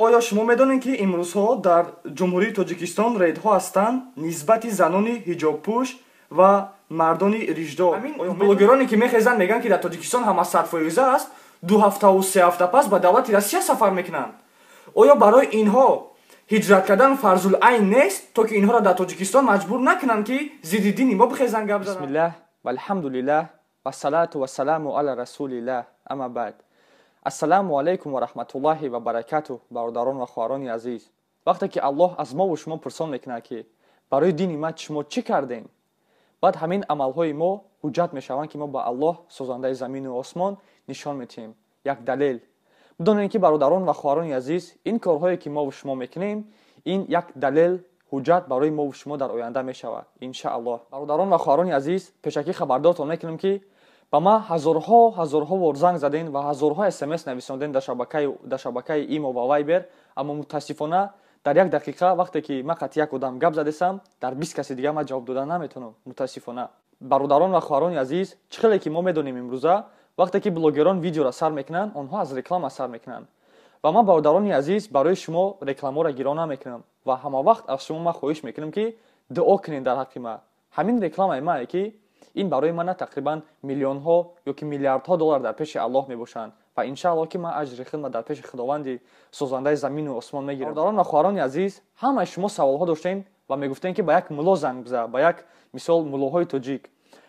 Оё шумо медонед, ки имрӯзҳо дар Ҷумҳурии Тоҷикистон рейдҳо ҳастанд нисбати занони ҳиҷобпӯш ва мардони риждор? Блогероне, ки мехезанд, мегӯянд, ки дар Тоҷикистон ҳама 100% аст, 2 ҳафтаву 3 ҳафта пас ба давлати Россия сафар мекунанд. Оё барои инҳо ҳиҷрат кардан фарзул-айн нест, то ки инҳоро дар Тоҷикистон маҷбур накунанд, ки зидди дини мо бихезанд, гап зананд? Бисмиллаҳ, валҳамдулиллаҳ, вассалату вассаламу ала расулиллаҳ, амма баъд. Ассалому алайкум ва раҳматуллоҳи ва баракатуҳ, бародарон ва хоҳарони азиз. Вақте ки Аллоҳ аз мову шумо пурсон мекунад, ки барои дини ман шумо чӣ кардем, баъд ҳамин амалҳои мо ҳуҷҷат мешаванд, ки мо ба Аллоҳ, созандаи замину осмон, нишон метиҳем як далел. Бидонем, ки, бародарон ва хоҳарони азиз, ин корҳое, ки мову шумо мекунем, ин як далел, ҳуҷҷат барои мову шумо дар оянда мешавад, иншааллоҳ. Бародарон ва хоҳарони азиз, пешакӣ хабардортон мекунем, ки ба ман ҳазорҳо, ҳазорҳо бор занг задем ва ҳазорҳо СМС нависондем дар шабакаи Имо ва Вайбер, аммо мутаассифона дар як дақиқа, вақте ки ман қати як одам гап задесам, дар 20 каси дига ман ҷавоб дода наметавонам, мутаассифона. Бародарон ва хоҳарони азиз, чӣ хеле ки мо медонем, имрӯза вақте ки блогерон видеоро сар мекунанд, онҳо аз реклама сар мекунанд. Ва ман, бародарони азиз, барои шумо рекламаро гиро намекунам ва ҳама вақт аз шумо ман хоҳиш мекунам, ки дуо кунед дар ҳаққи ман. Ҳамин рекламаи мае, ки ин барои мана тақрибан миллионҳо ё ки миллиардҳо доллар дар пеши Аллоҳ мебошанд ва иншааллоҳ, ки ман аҷри хидмат дар пеши Худованди созандаи замину осмон мегирам. Бародарон ва хоҳарони азиз, ҳамаи шумо саволҳо доштем ва мегуфтем, ки ба як мулло занг биза, ба як мисол муллоҳои тоҷик.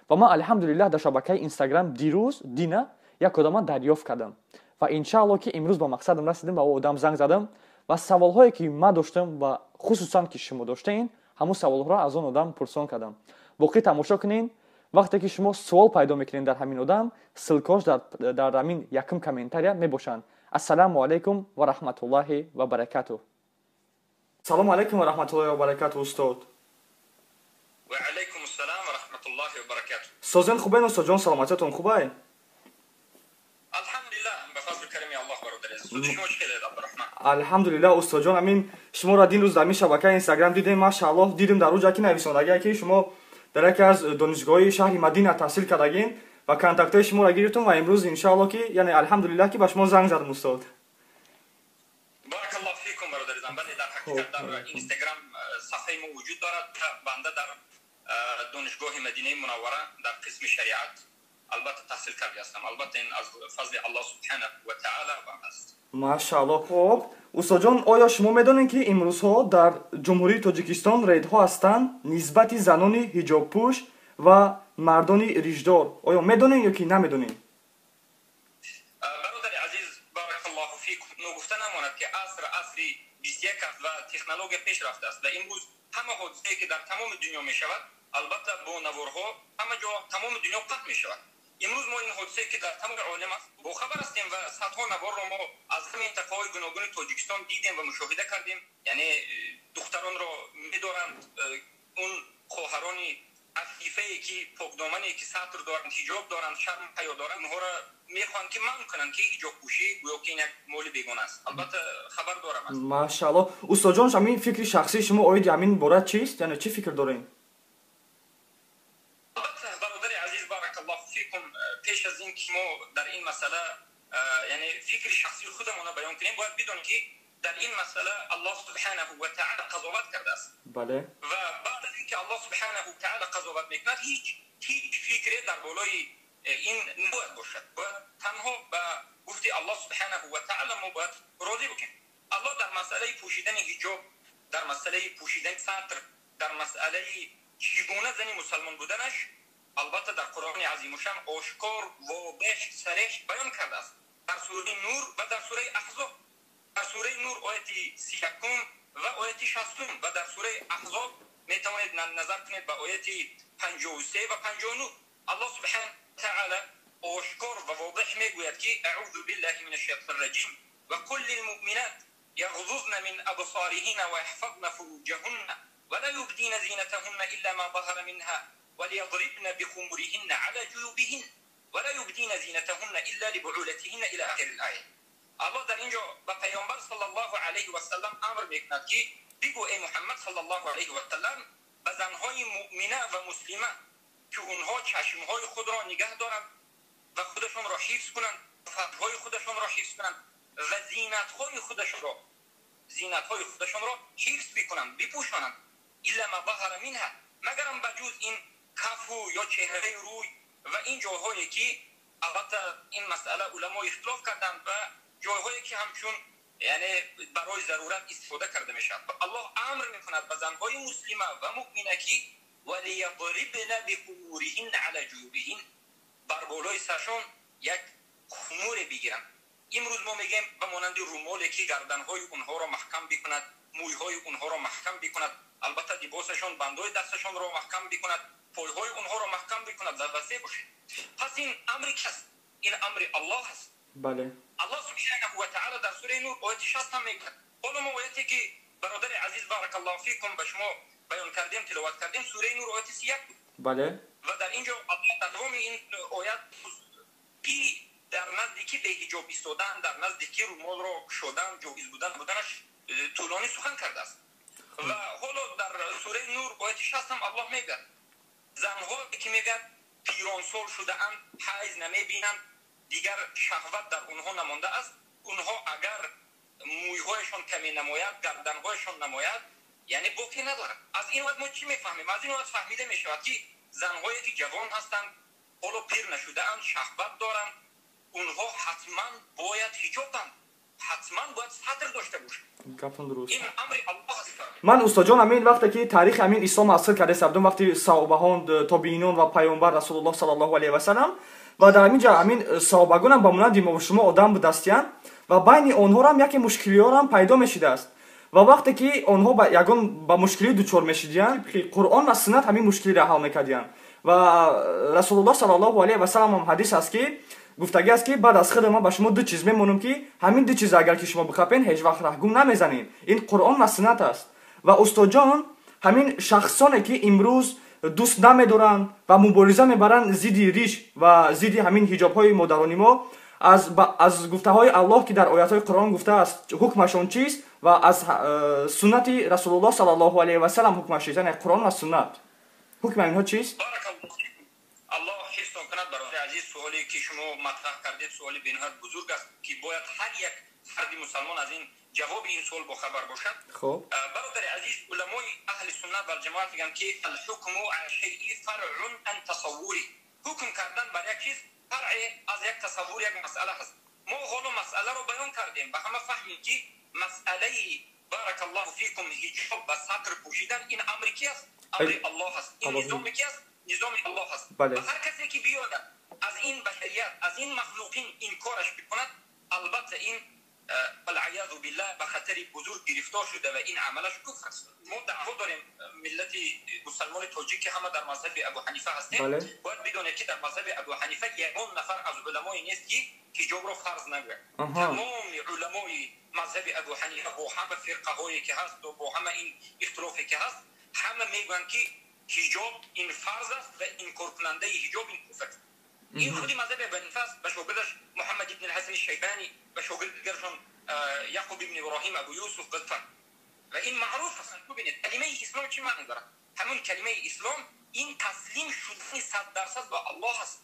Ва ман, алҳамдулиллаҳ, дар шабакаи Инстаграм дирӯз дина як одама дарёфт кардам ва иншааллоҳ, ки имрӯз ба мақсадам расидем, ба одам занг задам ва саволҳое, ки ман доштам ва хусусан ки шумо доштаин, ҳамун саволҳоро аз он одам пурсон кардам. Боқӣ тамошо кунед. Вақте ки шумо суол пайдо мекунед дар ҳамин одам, ссылка ош дар ҳамин якум комментария мебошанд. Ассалому алайкум ва раҳматуллоҳи ва баракатуҳ. Салому алайкум ва раҳматуллоҳи ва баракатуҳ, устод. Ва алайкум ассалом ва раҳматуллоҳи ва баракатуҳ. Созен, хубен, устодҷон? Саломатиятон хубай? Алҳамдулиллаҳ, ба фазлу карами Аллоҳ, бародари азиз. Шумо чӣ хелед, Абдурраҳмон? Алҳамдулиллаҳ, устодҷон. Амин шуморо дин рӯз дар ин шабакаи Инстаграм дидем, машааллоҳ, дидем дар уҷа, ки нависондагие, ки шумо дар яке аз донишгоҳҳои шаҳри Мадина таҳсил кардагин ва контактҳои шуморо гирифтум ва имрӯз, иншааллоҳ, ки яъне алҳамдулиллаҳ, ки ба шумо занг задам, устод. Баракаллоҳ фикум, бародари азизам. Бале, дар ҳақиқат дар Инстаграм сафҳаи мо вуҷуд дорад. Банда дар донишгоҳи Мадинаи Мунаввара дар қисми шариат албатта таҳсил карда ҳастам. Албатта, ин аз фазли Аллоҳ субҳанаҳу ва таъала аст. Машааллоҳ. Хоб, устодҷон, оё шумо медонед, ки имрӯзҳо дар Ҷумҳурии Тоҷикистон рейдҳо ҳастанд нисбати занони ҳиҷобпӯш ва мардони риждор? Оё медонед ё ки намедонед? Бародари азиз, баракаллоҳу фикум, ногуфта намонад, ки аср асри 21 аст ва технология пеш рафтааст ва имрӯз ҳама ҳодисае, ки дар тамоми дунё мешавад, албатта бо наворҳо ҳама ҷо, тамоми дунё паҳн мешавад. Имрӯз мо ин ҳодисае, ки дар тамоми олам аст, бохабар ҳастем ва садҳо наворро мо аз минтақаҳои гуногуни Тоҷикистон дидем ва мушоҳида кардем. Яъне духтаронро медоранд, он хоҳарони афифае, ки покдомане, ки сатр доранд, ҳиҷоб доранд, шарм ҳаё доранд, онҳоро мехоҳанд, ки манъ кунанд, ки ҳиҷобпӯшӣ гӯё ки ин як моли бегона аст. Албатта, хабар дорам аст. Машааллоҳ. Устодҷон, ҳамин фикри шахсии шумо оиди ҳамин бора чист? Яъне чӣ фикр доред? Албатта, бародари азиз, баракаллоҳу фикум, пеш аз ин ки мо дар ин масъала, яъне фикри шахсии худамонро баён кунем, бояд бидонем, ки дар ин масъала Аллоҳ субҳанаҳу ва таъала қазоват кардааст. Ва баъд аз ин ки Аллоҳ субҳанаҳу ва таъала қазоват мекунад, ҳеҷ фикре дар болои ин набояд бошад. Бояд танҳо ба гуфти Аллоҳ субҳанаҳу ва таъала мо бояд розӣ бошем. Аллоҳ дар масъалаи пӯшидани ҳиҷоб, дар масъалаи пӯшидани сатр, дар масъалаи чӣ гуна зани мусалмон буданаш, албатта, дар Қуръони азимушшан ошкор, возеҳ, сареҳ баён кардааст, дар сураи Нур ва дар сураи Аҳзоб. Дар сураи Нур ояти 31-ум ва ояти 60-ум ва дар сураи Аҳзоб метавонед назар кунед ба ояти 53 ва 59. Аллоҳ субҳана таала ошкор ва возеҳ мегӯяд, ки аъузу биллаҳи мин ашшайтони раҷим: ва қул лилмуъминат يغضضن من أبصارهن ويحفظن فروجهن ولا يبدين زينتهن إلا ما ظهر منها وليضربن بخمرهن على جيوبهن ولا يبدين زينتهن إلا لبعولتهن إلى آخر الآية. الله در اینجا به پیامبر صلی الله علیه و سلم امر میکند که بگو ای محمد صلی الله علیه و سلم به زنهای مؤمنه و مسلمه که اونها چشمهای خود را نگه دارند و خودشان را حفظ کنند، فرجهای خودشان را حفظ کنند و زینتهای خودشان را зинатҳои худашонро ҳифз бикунанд, бипӯшонанд. Илла ма заҳара минҳа, магарам ба ҷуз ин кафу ё чеҳраи рӯй ва ин ҷойҳое ки албатта ин масъала уламо ихтилоф карданд ва ҷойҳое ки ҳамчун яъне барои зарурат истифода карда мешавад. Аллоҳ амр мекунад ба занҳои муслима ва муъмина ки валиядрибна бихумуриҳинна ала ҷуюбиҳин, бар болои саршон як хумуре бигиранд. Имрӯз мо мегӯем ба монанди румоле ки гарданҳои онҳоро маҳкам бикунад, мӯйҳои онҳоро маҳкам бикунад, албатта либосашон, бандҳои дасташонро маҳкам бикунад, пойҳои онҳоро маҳкам бикунад ва васеъ бошад. Пас ин амри кист? Ин амри Аллоҳ аст. Бале. Аллоҳ субҳанаҳу ва таъоло дар сураи Нур ояти 60 ҳам мегӯяд. Ҳоло мо ояте ки бародари азиз баракаллоҳу фикум ба шумо баён кардем, тиловат кардем, сураи Нур ояти 31 буд. Бале. Ва дар инҷо Аллоҳ дар давоми ин оят ки дар назди ки беҳиҷоб истодан, дар назди ки румолро кушодан, ҷоиз будан буданаш тӯлонӣ сухан кардааст. Ва ҳоло дар сураи Нур ояти 60 ҳам Аллоҳ мегӯяд занҳое ки мегӯяд пиронсол шудаанд, ҳайз намебинанд, дигар шаҳват дар онҳо намондааст, онҳо агар мӯйҳояшон каме намояд, гарданҳояшон намояд, яъне боқӣ надорад. Аз ин оят мо чӣ мефаҳмем? Аз ин оят фаҳмида мешавад ки занҳое ки ҷавон ҳастанд, ҳоло пир нашудаанд, шаҳват доранд, онҳо ҳатман бояд ҳиҷобанд, ҳатман бояд сатр дошта бошанд. Гапон дуруст. Ин амри Аллоҳ аст. Ман устодҷон ҳамин вақте ки таърихи ҳамин ислом аср карда сабдум, вақти саҳобаҳон, тобиинон ва пайғамбар расулуллоҳ саллаллоҳу алайҳи васаллам, ва дар ҳамин ҷа ҳамин саҳобагонам ба монанди мо шумо одам будастиянд ва байни онҳорам яке мушкилиҳорам пайдо мешидааст. Ва вақте ки онҳо ба ягон ба мушкилӣ дучор мешидиянд, Қуръон ва суннат ҳамин мушкилиро ҳал мекардиянд. Ва расулуллоҳ саллаллоҳу алайҳи васаллам ҳам ҳадис аст ки гуфтагӣ аст ки баъд аз худ ман ба шумо ду чиз мемонам ки ҳамин ду чиз агар ки шумо бихапен ҳеҷ вақт раҳгум намезанед. Ин Қуръон ва суннат аст. Ва устодҷон ҳамин шахсоне ки имрӯз дӯст намедоранд ва мубориза мебаранд зидди риш ва зидди ҳамин ҳиҷобҳои модарони мо, аз гуфтаҳои Аллоҳ ки дар оятҳои Қуръон гуфтааст ҳукмашон чист ва аз суннати расулуллоҳ саллаллоҳу алайҳи васаллам ҳукмаш чист, яъне Қуръон ва суннат ҳукми инҳо чист? Аллоҳ ҳифзтон кунад бародари азиз. Суоле ки шумо матраҳ кардед суоли бениҳоят бузург аст ки бояд ҳар як фарди мусалмон аз ин ҷавоби ин суол бохабар бошад. Бародари азиз, уламои аҳли суннат валҷамоат мегӯянд ки алҳукму ала шайъи фаръун ан тасаввури, ҳукм кардан бар як чиз фаръе аз як тасаввур, як масъала ҳаст. Мо ҳоло масъаларо баён кардем, ба ҳама фаҳмем ки масъалаи баракаллоҳу фикум ҳиҷоб ва сатр пӯшидан ин амри ки аст? Амри Аллоҳ аст. Ин низоми ки аст? Низоми Аллоҳ аст. Ва ҳар касе ки биёяд аз ин башарият, аз ин махлуқин инкораш бикунад, албатта ин валъиязу биллаҳ ба хатари бузург гирифтор шуда ва ин амалаш куфр аст. Мо даъво дорем миллати мусалмони тоҷик ки ҳама дар мазҳаби Абу Ҳанифа ҳастем, бояд бидонед ки дар мазҳаби Абу Ҳанифа ягон нафар аз уламое нест ки ҳиҷобро фарз нагӯяд. Тамоми уламои мазҳаби Абу Ҳанифа бо ҳама фирқаҳое ки ҳаст ва бо ҳама ин ихтилофе ки ҳаст, ҳама мегӯянд ки ҳиҷоб ин фарз аст ва инкоркунандаи ҳиҷоб ин куфр аст. Ин худи мазҳаби Абу Ҳанифа аст. Ба шогирдаш Муҳаммад ибн Ҳасани Шайбани, ба шогирди дигарашон Яқуб ибн Иброҳим, Абу Юсуф ва ва ин маъруф аст. Бубинед калимаи ислом чӣ маъно дорад? Ҳамон калимаи ислом ин таслим шудани 100% ба Аллоҳ аст,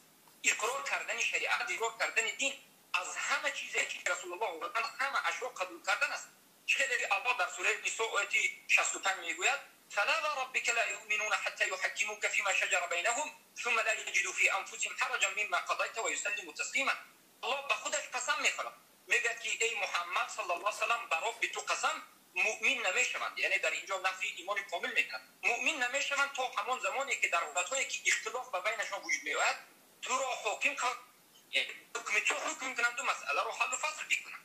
иқрор кардани шариат, иқрор кардани дин, аз ҳама чизе ки Расулуллоҳ оварданд ҳама ашё қабул кардан аст. Чӣ хеле Аллоҳ дар сураи Нисо ояти 65 мегӯяд: فلا وربك لا يؤمنون حتى يحكموك فيما شجر بينهم ثم لا يجدوا في أنفسهم حرجا مما قضيت ويسلموا تسليما. الله به خودش قسم میخورد، میگه که ای محمد صلی الله علیه و سلم بر رب تو قسم، مؤمن نمیشوند، یعنی در اینجا نفی ایمان کامل میکند، مؤمن نمیشوند تا همان زمانی که در حالتهایی که اختلاف به بینشان وجود میآید تو را حاکم حکم تو حکم کنند و مسئله رو حل و فصل بکنند.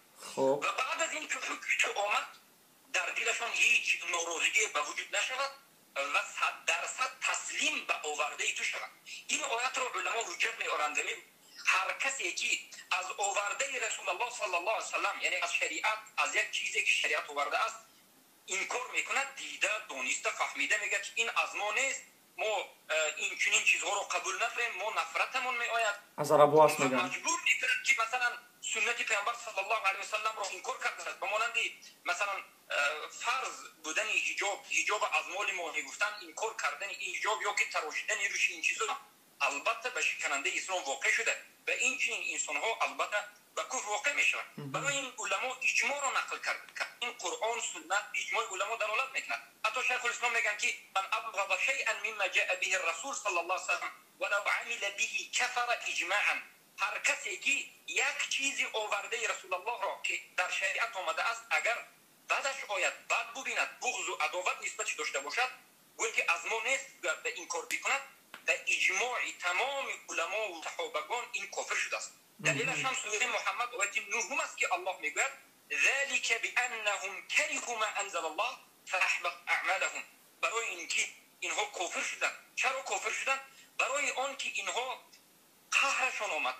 و بعد از این که حکم تو آمد در دلشان هیچ ناراضگی به وجود نشود و 100% تسلیم به آورده تو شود. این آیت رو علما حجت میآورند. هر کسی که از آورده رسول الله صلی الله علیه و سلم، یعنی از شریعت، از یک چیزی که شریعت آورده است انکار میکند، دیده، دانسته، فهمیده، میگه که این از ما نیست، ما این چنین چیزها رو قبول نداریم، ما نفرتمون میآید. از عربو است میگن. مجبور میکند که مثلا سنت پیامبر صلی الله علیه و سلم رو انکار کرده است. به مانند مثلا فرض بودن حجاب، حجاب از مال ما میگفتن، انکار کردن این حجاب یا که تراشیدن روش این چیزا، Албатта ба шиканандаи ислом воқеъ шуда ва инчунин инсонҳо албатта ба куфр воқеъ мешаванд. Барои ин уламо иҷмоъро нақл кард. Ин Қуръон, суннат, иҷмои уламо далолат мекунад. Ҳатто Шайхулислом мегӯянд, ки ман абғаза шайъан мимма ҷаа биҳи расул саллаллоҳу алайҳи васаллам валав амила биҳи кафара иҷмаъан. Ҳар касе ки як чизи овардаи Расулаллоҳро, ки дар шариат омадааст, агар бадаш ояд, бад бубинад, буғзу адоват нисбатш дошта бошад, гӯяд, ки аз мо нест, гӯяд, ба ин кор бикунад, ба иҷмои тамоми уламову саҳобагон ин кофир шудааст. Далелаш ҳам сураи Муҳаммад, ояти нуҳум аст, ки Аллоҳ мегӯяд: ذلك بأنهم كرهوا ما أنزل الله فأحبط أعمالهم. Барои ин ки инҳо кофир шуданд. Чаро кофир шуданд? Барои он ки инҳо қаҳрашон омад,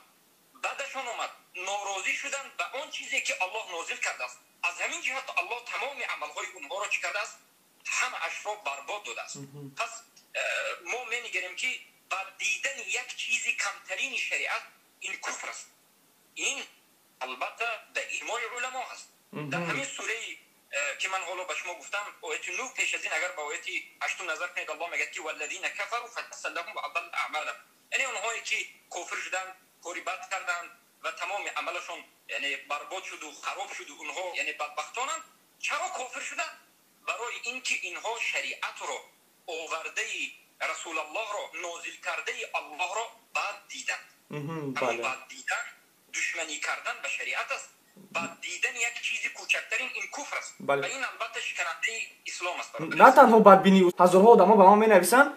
бадашон омад, норозӣ шуданд ба он чизе, ки Аллоҳ нозил кардааст. Аз ҳамин ҷиҳат Аллоҳ тамоми амалҳои онҳоро чӣ кардааст? Ҳамаашро барбод додааст. Пас мо менигарем, ки ба дидани як чизи камтарини шариат ин куфр аст. Ин албатта ба иҷмои уламо ҳаст. Дар ҳамин сураи, ки ман ҳоло ба шумо гуфтам, ояти 9, пеш аз ин агар ба ояти 8 назар кунед, Аллоҳ мегӯяд, ки валлазина кафару фатаъсан лаҳум ва адалла аъмалаҳум. Яъне онҳое ки кофир шуданд, кори бад карданд ва тамоми амалашон, яъне, барбод шуду хароб шуду онҳо, яъне, бадбахтонанд. Чаро кофир шуданд? Барои ин ки инҳо шариатро, овардаи Расулаллоҳро, нозил кардаи Аллоҳро бад диданд. Ҳамон бад дидан, душманӣ кардан ба шариат аст. Бад дидани як чизи кӯчактарин ин куфр аст ва ин албатта шиканандаи ислом аст. На танҳо бадбинӣ, ҳазорҳо одамо ба ман менависанд,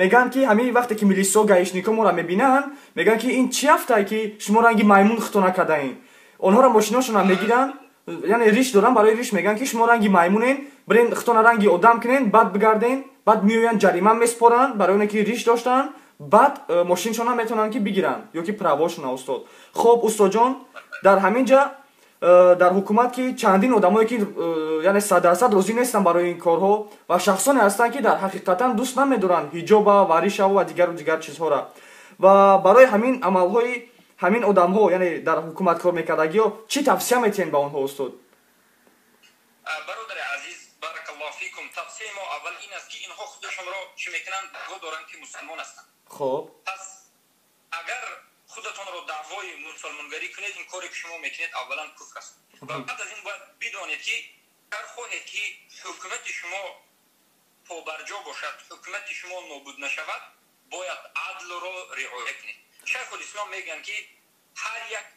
мегӯянд, ки ҳамин вақте ки милисо, гаишникҳо моро мебинанд, мегӯянд, ки ин чӣ ҳафтае, ки шумо ранги маймун хито накардаин. Онҳоро мошиношонро мегиранд, яъне риш доранд, барои риш мегӯянд, ки шумо ранги маймунен, бирен хитона ранги одам кунен, баъд бигарден. Баъд меоянд, ҷарима месупоранд барои оне ки риш доштанд, баъд мошиншона метавонанд ки бигиранд ё ки правошона. Устод, хоб, устодҷон, дар ҳамин ҷа дар ҳукумат ки чандин одамое ки яъне 100% розӣ нестанд барои ин корҳо ва шахсоне ҳастанд, ки дар ҳақиқатан дӯст намедоранд ҳиҷоба ва ришаву ва дигару дигар чизҳоро, ва барои ҳамин амалҳои ҳамин одамҳо, яъне дар ҳукумат кор мекардагиҳо, чӣ тавсия метиҳем ба онҳо, устод? Бародари азиз, баракаллоҳу фикум, тавсияи мо аввал ин аст, ки инҳо худашонро чӣ мекунанд? Даъво доранд, ки мусулмон ҳастанд. Пас агар худатонро даъвои мусулмонгарӣ кунед, ин коре ки шумо мекунед, аввалан куфр аст. Ва баъд аз ин бояд бидонед, ки агар хоҳед, ки ҳукумати шумо побарҷо бошад, ҳукумати шумо нобуд нашавад, бояд адлро риоя кунед. Шайхулислом мегӯянд, ки ҳар як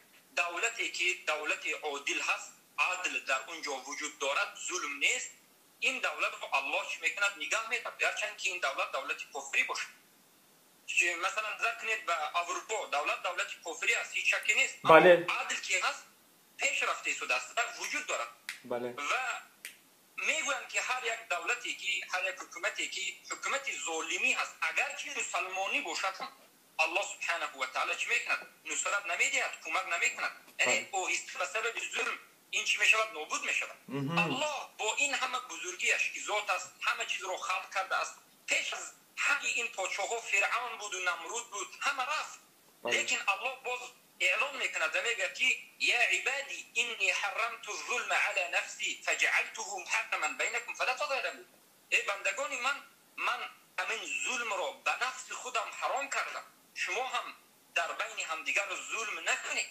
давлате ки давлати одил ҳаст, адл дар он ҷо вуҷуд дорад, зулм нест, ин давлатро Аллоҳ чӣ мекунад? Нигаҳ медорад, гарчанд ки ин давлат давлати кофирӣ бошад. Масалан, назар кунед ба Аврупо, давлат давлати кофирӣ аст, ҳеҷ шакке нест, адл ки ҳаст, пеш рафта истодааст ва вуҷуд дорад. Ва мегӯянд, ки ҳар як давлате ки, ҳар як ҳукумате ки ҳукумати золимӣ ҳаст, агарчи мусалмонӣ бошад ҳам, Аллоҳ субҳанаҳу ва таъала чӣ мекунад? Нусрат намедиҳад, кӯмак намекунад. Яъне оҳиста ба сабаби зулм ин чӣ мешавад? Нобуд мешавад. Аллоҳ бо ин ҳама бузургиаш, ки зот аст, ҳама чизро халқ кардааст, пеш аз ҳамаи ин подшоҳҳо Фиръавн буду Намруд буд, ҳама рафт, лекин Аллоҳ боз эълон мекунад ва мегӯяд, ки я ибади инни ҳаррамту зулма ала нафси фаҷаалтуҳу муҳарраман байнакум фала тазаламу. Эй бандагони ман, ман ҳамин зулмро ба нафси худам ҳаром кардам, шумо ҳам дар байни ҳамдигар зулм накунед.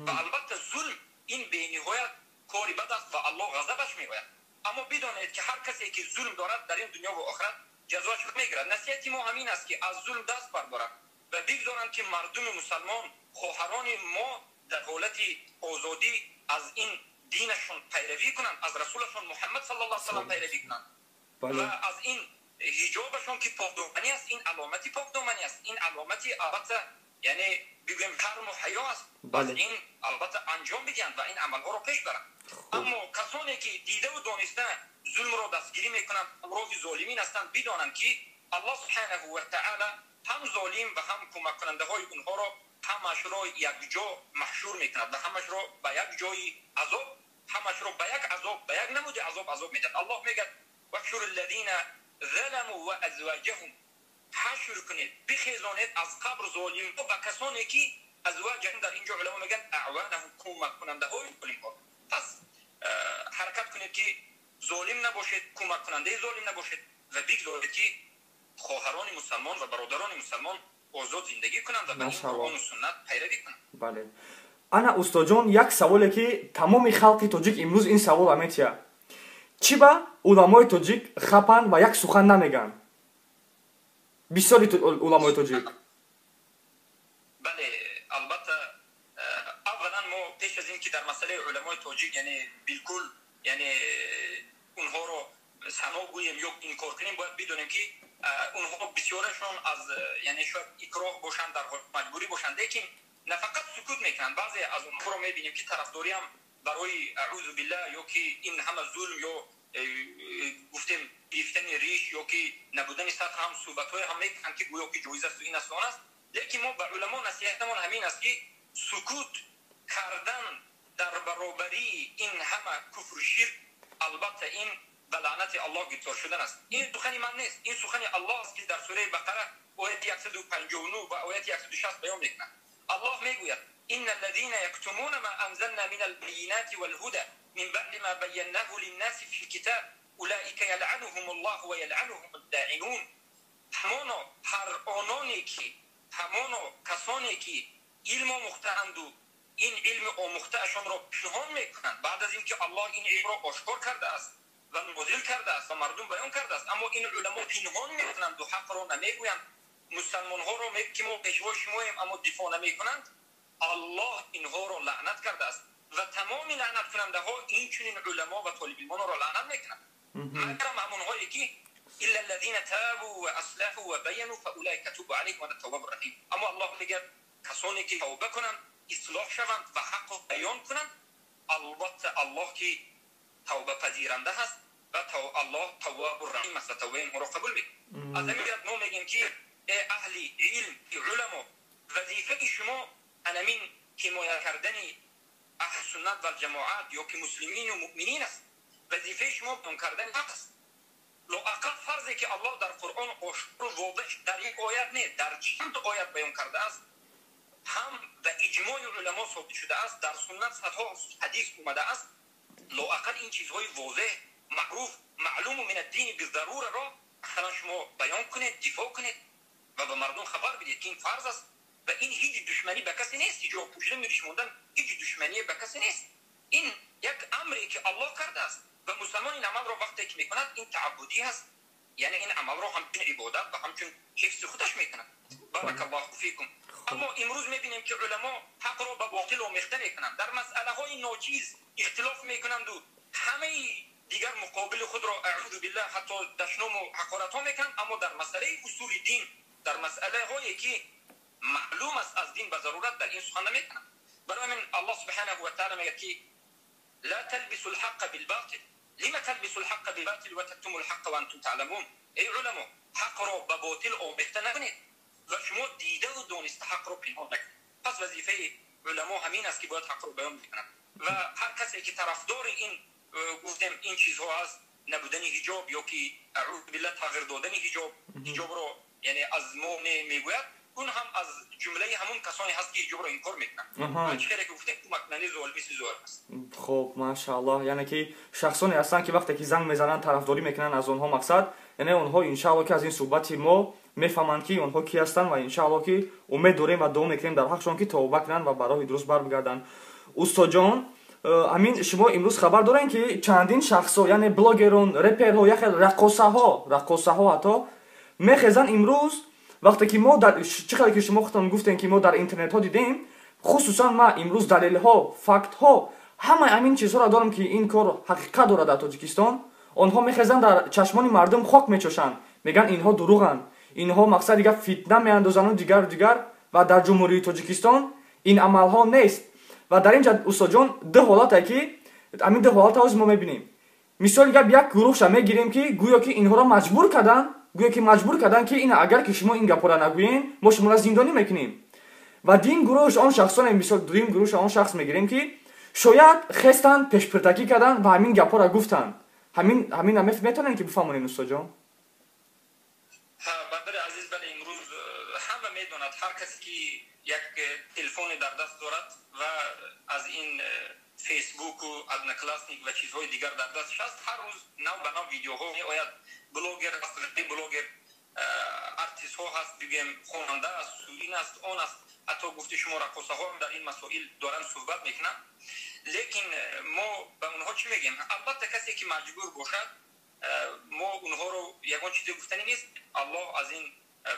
Ва албатта зулм ин бениҳоят кори бад аст ва Аллоҳ ғазабаш меояд. Аммо бидонед, ки ҳар касе ки зулм дорад, дар ин дунё ва охират ҷазоашро мегирад. Насиҳати мо ҳамин аст, ки аз зулм даст бардорад ва бигзоранд, ки мардуми мусалмон, хоҳарони мо дар ҳолати озодӣ аз ин динашон пайравӣ кунанд, аз расулашон Муҳаммад саллаллоҳу алайҳи васаллам пайравӣ кунанд ва аз ин ҳиҷобашон, ки покдоманӣ аст, ин аломати покдоманӣ аст, ин аломати албатта, яъне бигӯем, шарму ҳаё аст, аз ин албатта анҷом бидиҳанд ва ин амалҳоро пеш баранд. Аммо касоне ки дидаву дониста зулмро дастгирӣ мекунанд, ҳамроҳи золимин ҳастанд, бидонанд, ки Аллоҳ субҳанаҳу ва таъала ҳам золим ва ҳам кӯмаккунандаҳои онҳоро ҳамашро якҷо маҳшур мекунад ва ҳамашро ба як ҷои азоб, ҳамашро ба як азоб, ба як намуди азоб азоб медиҳад. Аллоҳ мегӯяд: ваҳшуру ллазина заламу ва азваҷаҳум. Ҳашр кунед, бихезонед аз қабр золимҳо ва касоне ки азваҷаҳум, дар инҷо уламо мегӯянд, аъванаҳум, кӯмаккунандаҳои золимҳо. Пас ҳаракат кунед, ки золим набошед, кӯмаккунандаи золим набошед ва бигзоред, ки хоҳарони мусалмон ва бародарони мусалмон Озод зиндагӣ кунанд ва ба ин Қуръону суннат пайравӣ кунанд. Бале, ана устодҷон, як саволе, ки тамоми халқи тоҷик имрӯз ин савола метиҳад: чӣ ба уламои тоҷик хапанд ва як сухан намегӯянд, бисёри уламои тоҷик? Бале, албатта, аввалан мо пеш аз ин ки дар масъалаи уламои тоҷик, яъне билкул, яъне онҳоро сано гӯем ё инкор кунем, бояд бидонем, ки онҳо бисёрашон аз, яъне шояд икроҳ бошанд, дар маҷбурӣ бошанд, лекин на фақат сукут мекунанд, баъзе аз онҳоро мебинем, ки тарафдориам барои, аъузу биллаҳ, ё ки ин ҳама зулм ё гуфтем гирифтани риш ё ки набудани сатр ҳам суҳбатҳое ҳам мекунанд, ки гӯё ки ҷоиз асту ин аст, он аст. Лекин мо ба уламо насиҳатамон ҳамин аст, ки сукут кардан дар баробарии ин ҳама куфру ширк, албатта, ин ба лаънати Аллоҳ гирифтор шудан аст. Ин сухани ман нест, ин сухани Аллоҳ аст, ки дар сураи Бақара, ояти 159 ва ояти 160 баён мекунад. Аллоҳ мегӯяд: إن الذين يكتمون ما أنزلنا من البينات والهدى من بعد ما بيناه للناس في الكتاب أولئك يلعنهم الله ويلعنهم اللاعنون. Ҳамоно ҳар ононе ки, ҳамоно касоне ки илм омӯхтаанду ин илми омӯхтаашонро пинҳон мекунанд, баъд аз ин ки Аллоҳ ин илмро ошкор кардааст ва нозил кардааст ва мардум баён кардааст, аммо ин уламо пинҳон мекунанду ҳақро намегӯянд, мусалмонҳоро, ки мо пешвои шумоем, аммо дифоъ намекунанд, Аллоҳ инҳоро лаънат кардааст ва тамоми лаънаткунандаҳо инчунин уламо ва толибилмонро лаънат мекунанд, магарам ҳамонҳое ки إلا الذين تابوا وأصلحوا وبينوا فأولئك أتوب عليهم وأنا التواب الرحيم. Аммо Аллоҳ мегӯяд, касоне ки тавба кунанд, ислоҳ шаванд ва ҳақро баён кунанд, албатта, Аллоҳ ки тавбапазиранда ҳаст ва Аллоҳ таввабу раҳим аст ва тавбаи онҳоро қабул мекунад. Аз ҳамин ҷиҳат мо мегӯем, ки э аҳли илм, уламо, вазифаи шумо анамин ҳимоя кардани аҳли суннат валҷамоат ё ки муслимину муъминин аст. Вазифаи шумо баён кардани ҳақ аст. Лоақал фарзе ки Аллоҳ дар Қуръон ошкору возеҳ дар як оят не, дар чанд оят баён кардааст, ҳам ба иҷмои уламо собит шудааст, дар суннат садҳо ҳадис омадааст, лоақал ин чизҳои возеҳ, маъруф, маълуму мин аддини бизарураро ақаллан шумо баён кунед, дифоъ кунед ва ба мардум хабар бидиҳед, ки ин фарз аст ва ин ҳеҷ душманӣ ба касе нест. Ҳиҷоб пӯшидан, риш мондан ҳеҷ душмание ба касе нест. Ин як амре ки Аллоҳ кардааст ва мусалмон ин амалро вақте ки мекунад, ин тааббудӣ ҳаст, яъне ин амалро ҳамчун ибодат ва ҳамчун ҳифзи худаш мекунад. Баракаллоҳу фикум. Аммо имрӯз мебинем, ки уламо ҳақро ба ботил омехта мекунанд, дар масъалаҳои ночиз ихтилоф мекунанду ҳамаи дигар муқобили худро, аъузу биллаҳ, ҳатто дашному ҳақоратҳо мекунанд, аммо дар масъалаи усули дин, дар масъалаҳое ки маълум аст аз дин ба зарурат, дар ин сухан намекунанд. Барои ҳамин Аллоҳ субҳанаҳу ва таала мегӯяд, ки لا تلبسوا الحق بالباطل لم تلبسوا الحق بالباطل وتكتموا الحق وأنتم تعلمون. Эй уламо, ҳақро ба ботил омехта накунед ва шумо дидаву дониста ҳақро пинҳон накунед. Пас вазифаи уламо ҳамин аст, ки бояд ҳақро баён бикунанд ва ҳар касе ки тарафдори ин, гуфтем, ин чизҳо аст, набудани ҳиҷоб ё ки, аъузу биллаҳ, тағйир додани ҳиҷоб, ҳиҷобро яъне аз мо не мегӯяд, он ҳам аз ҷумлаи ҳамон касоне ҳаст, ки ҳиҷобро инкор мекунанд. Чӣ хеле ки гуфтем, кӯмаккунандаи золими золим аст. Хуб, машааллоҳ. Яъне ки шахсоне ҳастанд, ки вақте ки занг мезананд, тарафдорӣ мекунанд аз онҳо, мақсад, яъне онҳо иншаалло ки аз ин суҳбати мо мефаҳманд, ки онҳо ки ҳастанд, ва иншаалло ки умед дорем ва дуо мекунем дар ҳақшон, ки тавба кунанд ва ба роҳи дуруст барбигарданд. Устодҷон, ҳамин шумо имрӯз хабар дорем, ки чандин шахсҳо, яъне блогерон, реперҳо, яхел раққосаҳо ҳатто мехезанд имрӯз. Вақте ки мо дар чӣ хеле ки шумо худтон гуфтем, ки мо дар интернетҳо дидем, хусусан ма имрӯз далелҳо, фактҳо, ҳамаи ҳамин чизҳоро дорам, ки ин кор ҳақиқат дорад дар Тоҷикистон. Онҳо мехезанд, дар чашмони мардум хок мечошанд, мегӯянд, инҳо дурӯғанд, инҳо, мақсад, дигар фитна меандозанду дигару дигар, ва дар Ҷумҳурии Тоҷикистон ин амалҳо нест. Ва дар ин ҷа, устодҷон, ду ҳолате, ки ҳамин ду ҳолата ҳозир мо мебинем. Мисоли гап, як гурӯҳша мегирем, ки гӯё ки инҳоро маҷбур карданд, гӯё ки маҷбур карданд, ки ин агар ки шумо ин гапҳоро нагӯен, мо шуморо зиндонӣ мекунем. Ва дин гурӯҳш он шахсоне, мисол, дуюм гурӯҳш он шахс мегирем, ки шояд хестанд, пешпиртакӣ карданд ва ҳамин гапҳоро гуфтанд. Ҳамин метавонем ки бифаҳмонем, устодҷон? Бародари азиз, бале, имрӯз ҳама медонад, ҳар касе ки як телефоне дар даст дорад ва аз ин Фейсбуку Одноклассник ва чизҳои дигар дар дасташ аст, ҳар рӯз нав ба нав видеоҳо меояд. Блогер, блогер, артистҳо ҳаст, бигӯем хонанда аст, ин аст, он аст, ҳатто гуфти шумо раққосаҳо дар ин масоил доранд суҳбат мекунанд. Лекин мо ба онҳо чӣ мегӯем? Албатта касе ки маҷбур бошад, мо онҳоро ягон чизе гуфтанӣ нест. Аллоҳ аз ин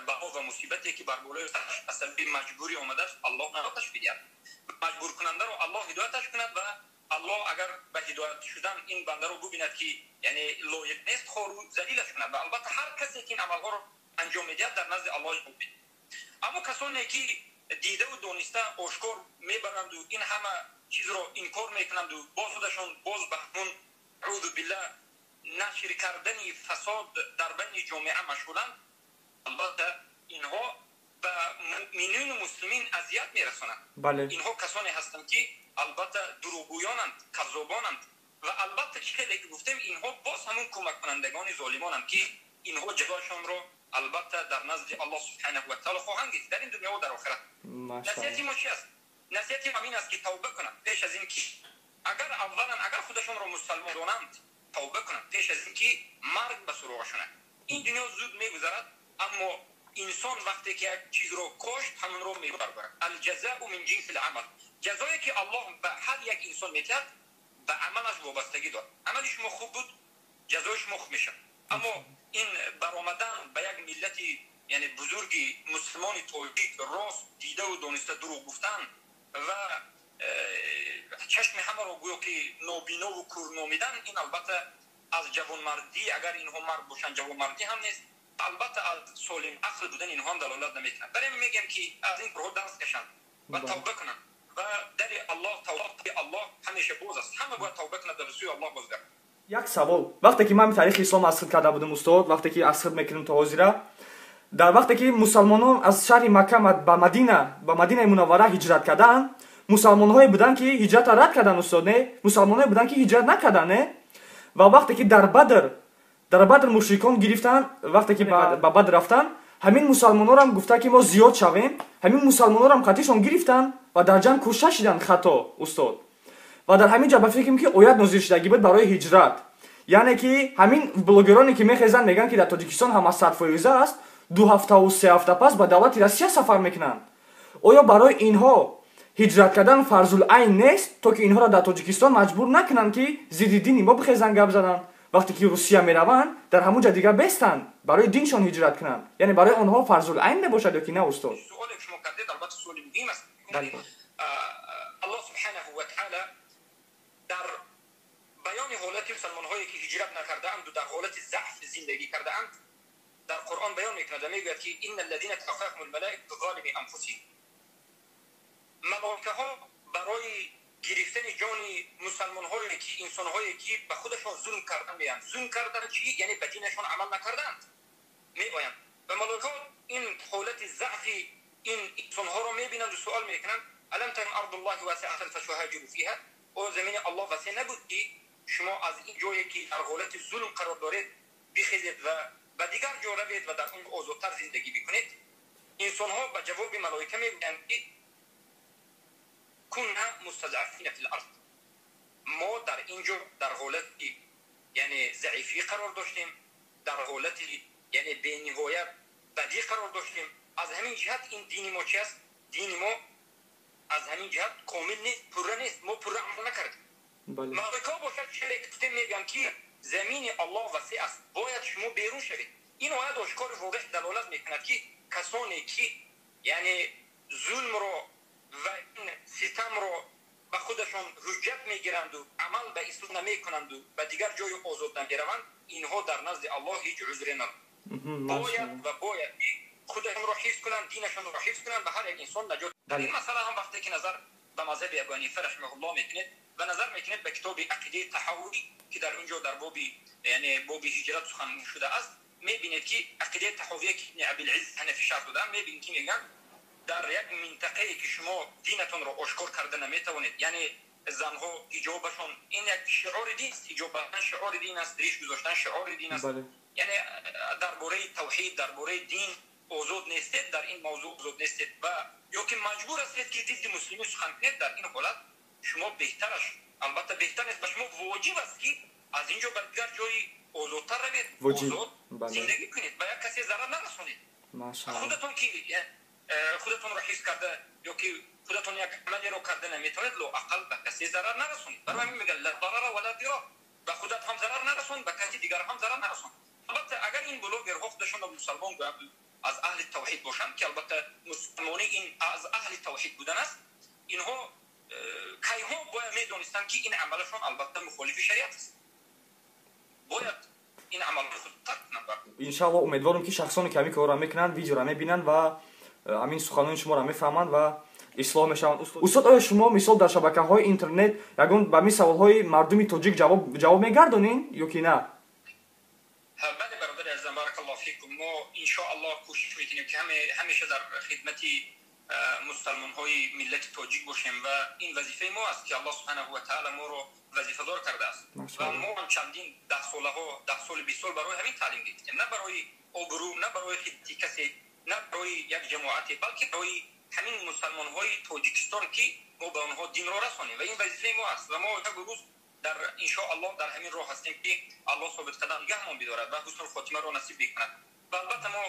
бало ва мусибате ки бар болои аз сабаби маҷбурӣ омадааст, Аллоҳ наҷоташ бидиҳад. Маҷбуркунандаро Аллоҳ ҳидояташ кунад ва Аллоҳ агар ба ҳидоят шудан ин бандаро бубинад ки яъне лоиқ нест, хору залилаш кунад. Ва албатта ҳар касе ки ин амалҳоро анҷом медиҳад, дар назди Аллоҳ ҷавоб медиҳад. Аммо касоне ки дидаву дониста ошкор мебаранду ин ҳама чизро инкор мекунанду боз худашон боз ба ҳамун аузу биллаҳ нашр кардани фасод дар байни ҷомеа машғуланд, албатта инҳо ба муъминину муслимин азият мерасонанд. Инҳо касоне ҳастанд ки албатта дурӯғгӯёнанд, каззобонанд ва албатта чӣ хеле ки гуфтем, инҳо боз ҳамун кӯмаккунандагони золимонанд ки инҳо ҷазояшонро албатта дар назди Аллоҳ субҳанаҳу ва таъоло хоҳанд гирифт дар ин дунё ва дар охират. Насиҳати мо чи аст? Насиҳати мо ин аст ки тавба кунанд пеш аз ин ки агар аввалан агар худашонро мусалмон донанд, тавба кунанд пеш аз ин ки марг ба суроғашон ояд. Ин дунё зуд мегузарад, аммо инсон вақте ки як чизро кошт, ҳамонро мебарбарад. Алҷазау мин ҷинси л-амал. Ҷазое ки Аллоҳ ба ҳар як инсон медиҳад, ба амалаш вобастагӣ дорад. Амали шумо хуб буд, ҷазои шумо хуб мешавад. Аммо ин баромадан ба як миллати яъне бузурги мусулмони тоҷик рост дидаву дониста дурӯғ гуфтан ва чашми ҳамаро гӯё ки нобинову кур номидан, ин албатта аз ҷавонмардӣ, агар инҳо мард бошанд, ҷавонмардӣ ҳам нест, албатта аз солим ақл будани инҳо ҳам далолат намекунад. Барои ҳамин мегӯям ки аз ин корҳо даст кашанд ва тавба кунанд ва дари Аллоҳ, тавбаи Аллоҳ ҳамеша боз аст. Ҳама бояд тавба кунад ва ба сӯи Аллоҳ бозгардад. Як савол. Вақте ки ман таърихи ислом аз худ карда будам, устод, вақте ки аз худ мекунем то ҳозира, дар вақте ки мусалмонон аз шаҳри Макка ба Мадина, ба Мадинаи Мунаввара ҳиҷрат карданд, мусалмонҳое буданд ки ҳиҷратро рад карданд, устод, не? Мусалмонҳое буданд ки ҳиҷрат накарданд, не? Ва вақте ки дар Бадр мушрикон гирифтанд, вақте ки ба Бадр рафтанд, ҳамин мусалмонҳоро гуфта ки мо зиёд шавем, ҳамин мусалмонҳоро қатишон гирифтанд ва дар ҷанг кушта шиданд хато, устод. Ва дар ҳамин ҷа ба фикрам ки оят нозил шудагӣ буд барои ҳиҷрат. Яъне ки ҳамин блогероне ки мехезанд, мегӯянд ки дар Тоҷикистон ҳама 100% аст, 2 ҳафтаву 3 ҳафта пас ба давлати Россия сафар мекунанд. Оё барои инҳо ҳиҷрат кардан фарзул айн нест, то ки инҳоро дар Тоҷикистон маҷбур накунанд ки зидди дини мо бихезанд, гап зананд? Вақте ки Русия мераванд, дар ҳамон ҷа дигар бестанд, барои диншон ҳиҷрат кунанд. Яъне барои онҳо фарзул айн мебошад ё ки на, устод? Суоле ки шумо кардед, албатта суоли муҳим аст. Аллоҳ субҳанаҳу ва таъала дар баёни ҳолати мусалмонҳое ки ҳиҷрат накардаанду дар ҳолати заъф зиндагӣ кардаанд, дар Қуръон баён мекунад ва мегӯяд ки инна аллазина таваффаҳум алмалоикату золими анфусиҳим. Малоикаҳо барои гирифтани ҷони мусалмонҳое ки инсонҳое ки ба худашон зулм кардан меоянд. Зулм кардан чӣ? Яъне ба динашон амал накардаанд, меоянд ва малоикаҳо ин ҳолати заъфи ин инсонҳоро мебинанду суол мекунанд: алам такун ардуллоҳи васиатан фатуҳаҷиру фиҳа? О замини Аллоҳ васеъ набуд ки шумо аз ин ҷое ки дар ҳолати зулм қарор доред бихезед ва ба дигар ҷо равед ва дар он озодтар зиндагӣ бикунед? Инсонҳо ба ҷавоби малоика мегӯянд ки кунна мустазъафина фил арз, мо дар ин ҷо дар ҳолати яъне заифӣ қарор доштем, дар ҳолати яъне бениҳоят бадӣ қарор доштем. Аз ҳамин ҷиҳат ин дини мо чи аст? Дини мо аз ҳамин ҷиҳат комил нест, пурра нест, мо пурра амал накардем. Малоикаҳо бошад, чизе гуфтем, мегӯянд ки замини Аллоҳ васеъ аст, бояд шумо берун шавед. Ин оят ошкори возеҳ далолат мекунад ки касоне ки яъне зулмро ва ин ситамро ба худашон ҳуҷҷат мегиранду амал ба ислом намекунанду ба дигар ҷои озод намераванд, инҳо дар назди Аллоҳ ҳеҷ узре надоранд. Бояд ва бояд худашонро ҳифз кунанд, динашонро ҳифз кунанд ва ҳар як инсон наҷот. Дар ин масъала ҳам вақте ки назар ба мазҳаби Абу Ҳанифа раҳимаҳуллоҳ мекунед ва назар мекунед ба китоби Ақидаи Таҳаввӣ, ки дар он ҷо дар боби яъне боби ҳиҷрат сухан шудааст, мебинед ки Ақидаи Таҳаввия, ки Ибни Абилизз Ҳанафӣ шарҳ доданд, мебинед ки мегӯянд дар як минтақае ки шумо динатонро ошкор карда наметавонед, яъне занҳо ҳиҷобашон ин як шиори дин аст, ҳиҷоб бастан шиори дин аст, риш гузоштан шиори дин аст, яъне дар бораи тавҳид, дар бораи дин озод нестед, дар ин мавзӯъ озод нестед ва ё ки маҷбур ҳастед ки зидди муслимин сухан кунед, дар ин ҳолат шумо беҳтараш, албатта беҳтар нест, ба шумо воҷиб аст ки аз ин ҷо ба дигар ҷои озодтар равед, озод зиндагӣ кунед, ба як касе зарар нарасонед. Худатон ки худатонро ҳифз карда ё ки худатон як амалеро карда наметавонед, лоақал ба касе зарар нарасонед. Барои ҳамин мегӯяд: ла дарара вала дирор. Ба худат ҳам зарар нарасон, ба каси дигар ҳам зарар нарасон. Албатта, агар ин блогерҳо худашонро мусалмон гӯянд, аз аҳли тавҳид бошанд, ки албатта мусулмонӣ ин аз аҳли тавҳид будан аст, инҳо кайҳо бояд медонистанд, ки ин амалашон албатта мухолифи шариат аст, бояд ин амалро худ тарк кунанд. Иншаалло, умедворам, ки шахсоне ки ҳамин корро мекунанд, видеоро мебинанд ва ҳамин суханони шуморо мефаҳманд ва ислоҳ мешаванд. Устод, оё шумо, мисол, дар шабакаҳои интернет ягон ба ҳамин саволҳои мардуми тоҷик ҷавоб мегардонед ё ки на? Бале, бародари азизам, баракаллоҳу фикум. Мо иншоаллоҳ кӯшиш мекунем, ки ҳамеша дар хидмати мусалмонҳои миллати тоҷик бошем ва ин вазифаи мо аст, ки Аллоҳ субҳанаҳу ва таала моро вазифадор кардааст. Ва мо ҳам чандин даҳсолаҳо, 10 соли, 20 сол барои ҳамин таълим гирифтем, на барои обрӯ, на барои хидмати касе, на барои як ҷамоате, балки барои ҳамин мусалмонҳои Тоҷикистон, ки мо ба онҳо динро расонем. Ва ин вазифаи мо аст ва мо як рӯз дар иншоаллоҳ дар ҳамин роҳ ҳастем, ки Аллоҳ собитқадам нигаҳмон бидорад ва ҳусну хотимаро насиб бикунад. Ва албатта, мо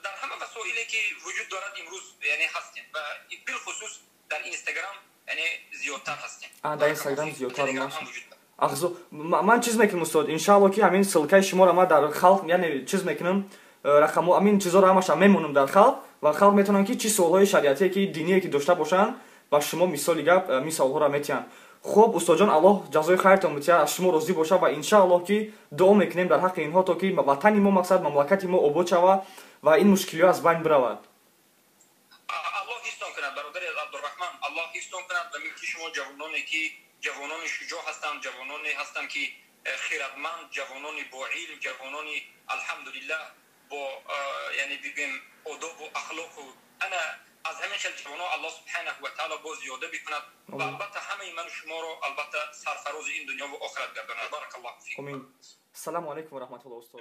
дар ҳама васоиле, ки вуҷуд дорад имрӯз, яъне ҳастем ва билхусус дар Инстаграм, яъне зиёдтар ҳастем. Дар Инстаграм зиёдтар. Ахзо ман чиз мекунам, устод, иншаалло, ки ҳамин ссылкаи шуморо ман дар халқ, яъне чиз мекунам, рақамо, ҳамин чизоро ҳамаша мемонам дар халқ ва халқ метавонанд, ки чӣ суолҳои шариатие, ки диние ки дошта бошанд, ба шумо, мисоли гап, ҳамин саволҳоро метиҳанд. Хуб, устодҷон, Аллоҳ ҷазои хайртон битиҳад, аз шумо розӣ бошад ва иншааллоҳ, ки дуо мекунем дар ҳаққи инҳо, то ки ватани мо, мақсад, мамлакати мо обод шава ва ин мушкилиҳо аз байн биравад. Аллоҳ ҳифзтон кунад, бародари Абдураҳман, Аллоҳ ҳифзтон кунад ва мисли шумо ҷавононе, ки ҷавонони шуҷоъ ҳастанд, ҷавононе ҳастанд, ки хирадманд, ҷавонони боилм, ҷавонони, алҳамдулиллаҳ, бо яъне бигӯем одобу ахлоқу ана аз ҳамин хел ҷавоно Аллоҳ субҳанаҳу ва таъала боз зиёда бикунад ва албатта ҳамаи ману шуморо албатта сарфарози ин дунё ва охират гардонад. Баракаллоҳу фикум. Омин. Ассалому алайкум ва раҳматуллоҳ, устод.